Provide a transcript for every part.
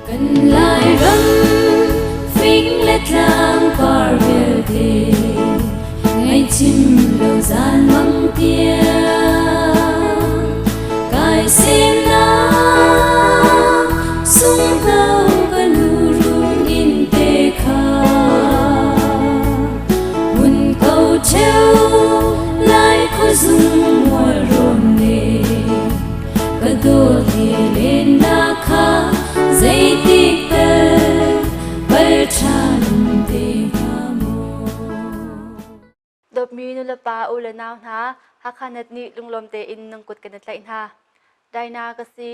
Kan Lairam fing le tlang par vialte ngaihchim lo zan mang tiang kai semnak sunghno ka nu run in te kha mun ko cheu lai khuazung mual rawn le ka dawt he len na kha zeitik tal pal ṭhan te hnga maw. Dawtmi nulepa u le nau hna, Hakha Net nih lunglawm tein nan kut kan i tlaih hna. Daina ka si,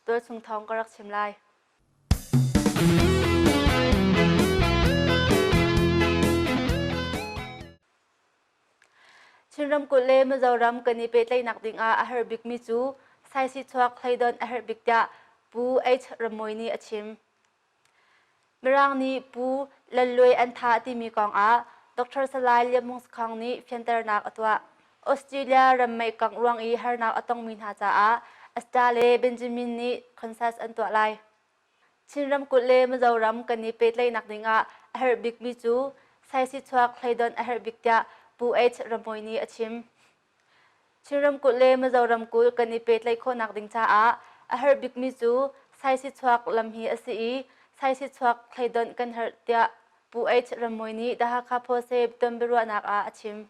tualchung thawng ka rak chim lai. Chin ramkulh le Mizoram kan i pehtlaihnak ding ah a herh bikmi cu saisihchuak hleidon a herh bik tiah Pu H. Rammawi nih a chim. Mirang nih Pu Lal Luai an thah timi kong ah Dr. Salai Lian Mung Sakhong nih fianternak a tuah. Australia ram meikangh ruang i harnak a tongmi hna caah Asta le Benjamin nih concert an tuah lai. Chin ramkulh le Mizoram kan i pehtlaihnak ding ah a herh bikmi cu saisihchuak hleidonh a herh bik tiah Pu H. Rammawi nih a chim. Chin ramkulh le Mizoram kulh kan i pehtlaih khawhnak ding caah a herh bikmi cu saisihchuak lam hi a si i saisihchuak hleidonh kan herh tiah Pu H. Rammawi nih The Hakha Post he ton biaruahnak ah a chim.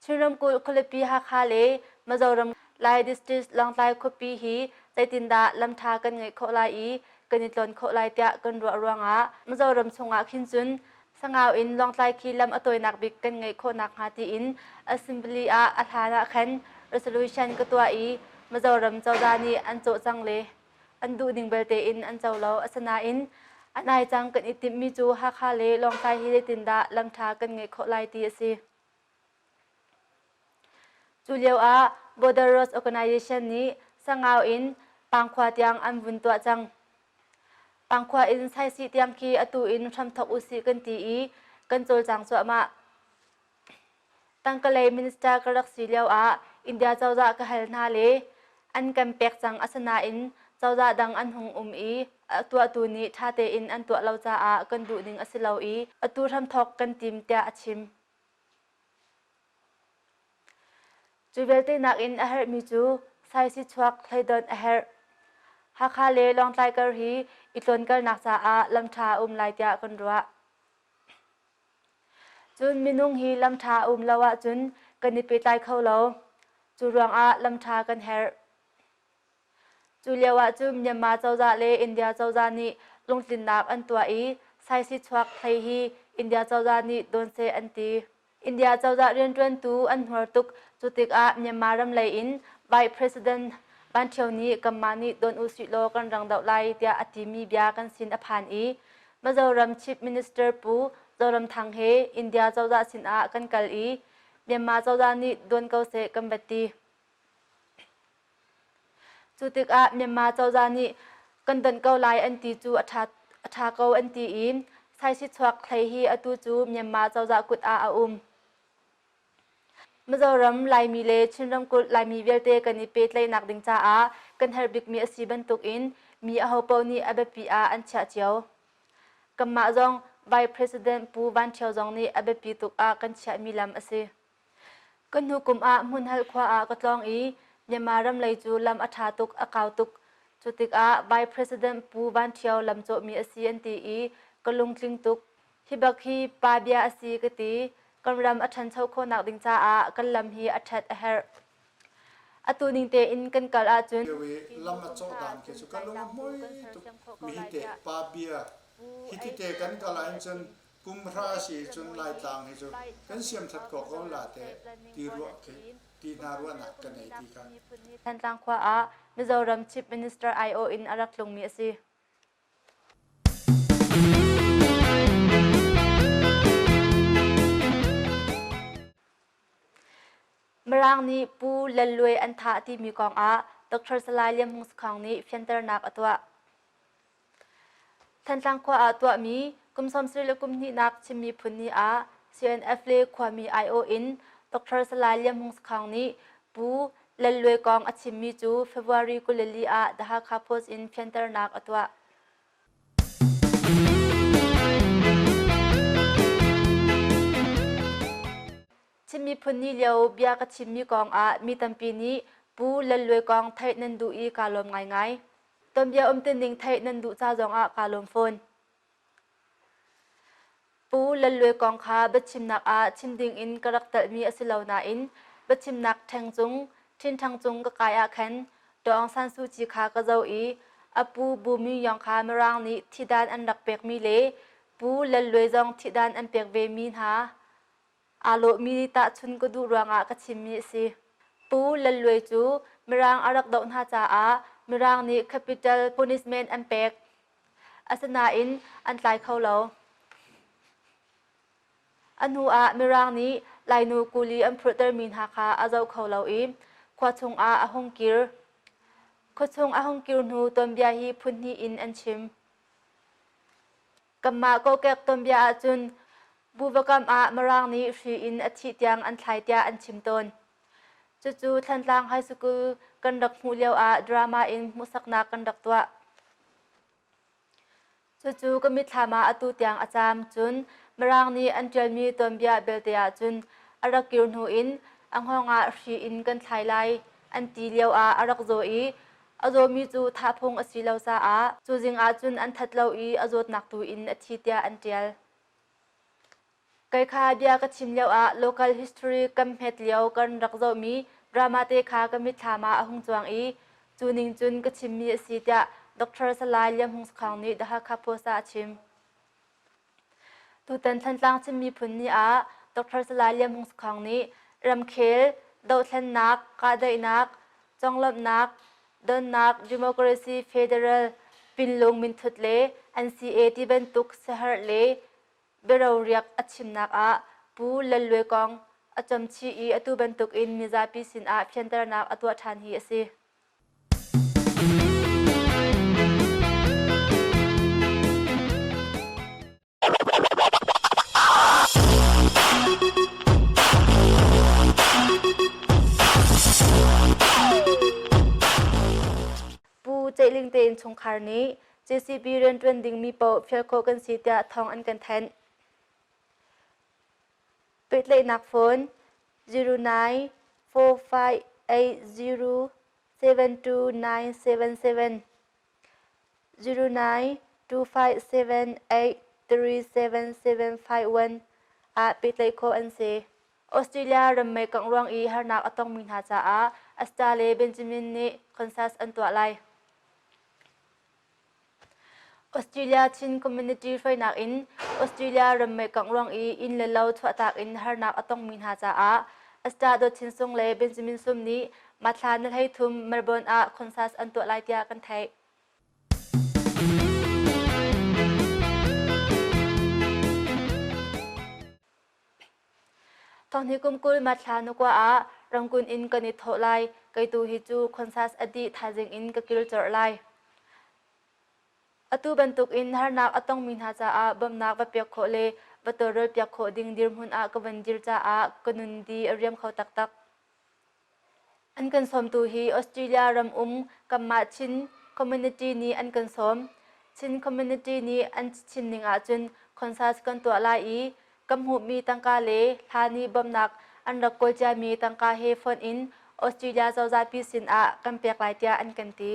Chin ramkulh khualipi Hakha le Mizoram Lai District Lawngtlai khuapi hi zeitindah lamṭha kan ngeih khawh lai i kan i tlawn khawh lai tiah kan ruah ruangah Mizoram chungah khin cun Sangau in Lawngtlai khi lam a tawinak bik kan ngeih khawh nakhnga tiin Assembly ah a hlan ah khan resolution ka tuah i Mizoram cozah nih an cawh cang le an duhning belte in an co lo. Asinain a nai cang kan i timhmi cu Hakha le Lawngtlai hi zeitindah lamṭha kan ngeih khawh lai ti a si. Cu lio ah Border Roads Organization nih Sangau in Pangkhua tiang an vun tuah cang. Pangkhua in Saisih tiang khi atu in hramthok usih kan ti i kan cawlcang cuahmah. Tangkalei minister ka rak si lio ah India cozah ka hal hna le an kan pek cang asinain cozah dang an hung um i a tuahtu nih ṭha tein an tuah lo caah kan duh ning a si lo i atu hramthok kan tim tiah a chim. Cu vialte nakin a herhmi cu saisihchuak hleidonh a herh. Hakha le Lawngtlai kar hi i tlawnkalnak caah lam ṭha a um lai tiah kan ruah. Cun minung hi lam ṭha a um lo ahcun kan i pehtlai kho lo. Cu ruangah lam ṭha kan herh. Cu lio ah cun Myanmar cozah le India cozah nih lungtlinnak an tuah i saisihchuak hlei hi India cozah nih dawn seh an ti. India cozah rianṭuantu an hnuar tuk. Cu tikah Myanmar ram lei in Vice President Ban Ṭhio nih kanmah nih dawn u sih law kan rang doh lai tiah a timi bia kan sin a phan i Mizoram Chief Minister Pu Zoramthang he India cozah sinah kan kal i Myanmar cozah nih dawn ko seh kan va ti. Cu tikah Myanmar cozah nih kan donh ko lai an ti cu a ṭha ko an ti i saisihchuak hlei hi atu cu Myanmar cozah kut ah a um. Mizoram Laimi le Chin ramkulh Laimi vialte kan i pehtlaihnak ding caah kan herh bikmi a si bantukin mi ahopaoh nih a biapi ah an chiah cio. Kanmah zong Vice President Pu Van Ṭhio zong nih a biapi tuk ah kan chiahmi lam a si. Ka hnu kum ah Hmunhal khua ah ka tlawng i Myanmar ram lei cu lam a ṭha tuk, a kau tuk. Cu tikah Vice President Pu Van Ṭhio lam cawhmi a si an ti i ka lungtling tuk. Hi bak hi pa bia a si ka ti. Kan ram a ṭhancho khawhnak ding caah kan lam hi a ṭhat a herh. Atu ning tein kan kal ahcun lam a cawh dan khi cu ka lung a hmui tuk. Mi hi te pa bia hi ti te kan kal ahhin cun Kum hra si cun Laitlang hi cu kan siamthat ko ko la te ti ruah khi ti hna ruahnak ka nei ti kha. Thantlang khua ah Mizoram Chief Minister aiawh in a rak tlungmi a si. Mirang nih Pu Lal Luai an thah timi kong ah Dr. Salai Lian Hmung Sakhong nih fianternak a tuah. Thantlang khua ah tuahmi kum 70 le kum hnihnak Chin Miphun Ni ah CNF le khuami aiawh in Dr. Salai Lian Hmung Sakhong nih Pu Lal Luai kong a chimmi cu February 24 ah The Hakha Post in fianternak a tuah. Chin Miphun Ni lio bia ka chimmi kong ah mi tampi nih Pu Lal Luai kong theih nan duh i kaa lawm ngaingai. Tuanbia umtuning theih nan duh ca zongah kaa lawm fawn. Pu Lal Luai kong kha biachimnak ah chim dingin ka rak telhmi a si lo nain biachimnak ṭheng cung, ṭhinṭhang cung ka kai ah khan Daw Aung San Suu Kyi kha ka zoh i a pu Bu Myo Yong kha Mirang nih thihdan an rak pekmi le Pu Lal Luai zong thihdan an pek vemi hna aa lawhmi tahchun ka duh ruangah ka chimmi a si. Pu Lal Luai cu Mirang a rak doh hna caah Mirang nih capital punishment an pek. Asinain an tlai kho lo. A hnu ah Mirang nih Lainu kuli an phurhtermi hna kha a zoh kho lo i khua chungah a hung kir. Khuachung a hung kir hnu tuanbia hi phun hnih in an chim. Kanmah kokek tuanbia ahcun Buvakam ah Mirang nih hri in a thih tiang an thlai tiah an chim tawn. Cucu Thantlang High School kan rak hmuh lio ah drama in hmuhsaknak kan rak tuah. Cucu ka mitthlam ah atu tiang a caam. Cun Mirang nih an ṭialmi tuanbia belte ahcun a rak kir hnu in a hngawng ah hri in kan thlai lai an ti lio ah a rak zaw i a zawmi cu thah phung a si lo caah cu zing ahcun an that lo i a zawtnak tu in a thi tiah an ṭial. Kei kha bia ka chim lioah local history kan hmet lio kan rak zohmi drama te kha ka mitthlam ah a hung cuang i cu ning cun ka chimmi a si tiah Dr. Salai Liam Hung Sakhong nih The Hakha Post ah a chim. Tutan Thantlang Chin Miphun Ni ah Dr. Salai Liam Hung Sakhong nih ramkhel, dohthlennak, kahdaihnak, conglawmhnak, donnak, democracy, federal, pinlung minthut le NCA ti bantuk siaherh le biaroriak a chimnak ah Pu Lal Luai kong a camchih i atu bantukin mizapi sinah fianternak a tuah ṭhan hi a si. Pu Ceihling te innchungkhar nih JCB rianṭuan dingmi paoh fial khawh kan si tiah thawng an kan thanh. Pehtlaihnak phone 09 4580 72977 09 2578 37751 ah pehtlaih khawh an si. Australia ram meikangh ruang i harnak a tongmi hna caah Asta le Benjamin nih concert an tuah lai. Australia Chin Community hruainak in Australia ram meikangh ruang i inn le lo chuahtak in harnak a tongmi hna caah Asta Dawt Chin Sung le Benjamin Sum nih Mathla na 13 Melbourne ah concert an tuah lai tiah kan theih. Thonghni kum 20 Mathla nukua ah Rangoon in kan i thawh lai. Kei tu hi cu concert a dih thaizing in ka kir colh lai. Atu bantuk in harnak a tongmi hna caah bawmhnak va pek khawh le va tawlrel piak khawh ding dirhmun ah ka van dir caah ka nun di a riam kho taktak. An kan sawmtu hi Australia ram um kanmah Chin community nih an kan sawm. Chin community nih an chim ning ahcun concert kan tuah lai i kan hmuhmi tangka le hlan i bawmhnak an rak kawl ciami tangka he fonh in Australia cozahpi sin ah kan pek lai tiah an kan ti.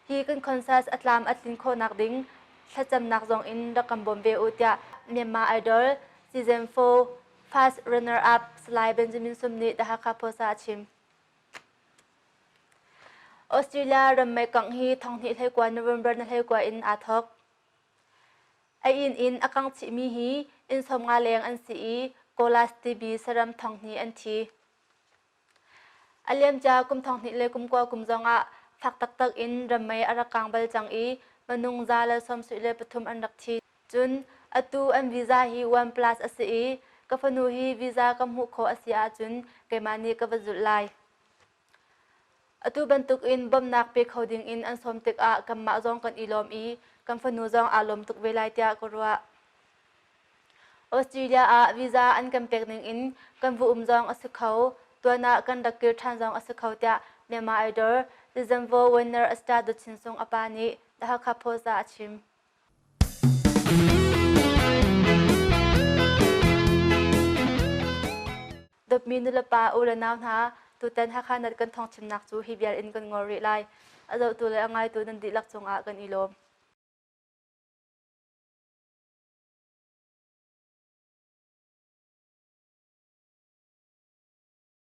Hi kan concert a tlam a tlin khawhnak ding thlacamnak zong in rak kan bawm ve u tiah Myanmar Idol season 4 First runner-up Salai Benjamin Sum nih The Hakha Post ah a chim. Australia ram meikangh hi 2021 November na 19 in aa thawk. A inn in a kang chihmi hi inn 50 leng an si i Kolas timi saram 2,000 an thi. A liamcia kum 2019 kum zongah fak taktak in rammei a rak kang bal cang i minung 173 an rak thi. Cun atu an visa hi one plus a si i ka fanu hi visa ka hmuh khawh a si ahcun keimah nih ka va zulh lai. Atu bantukin bawmhnak pe kho dingin an sawm tikah kanmah zong kan i lawm i kan fanu zong aa lawm tuk ve lai tiah ka ruah. Australia ah visa an kan pek ning in kan va um zong a si kho, tuan ah kan rak kir ṭhan zong a si kho tiah Myanmar Idol Lizanvo winner a star Dawt Chin Sung a pa nih The Hakha Post ah a chim. Dawtmi nulepa u le nau hna, tutan Hakha Nat kan thawngchimnak cu hi vial in kan ngol rih lai. A zohtu le a ngaitu nan dihlak cungah kan i lawm.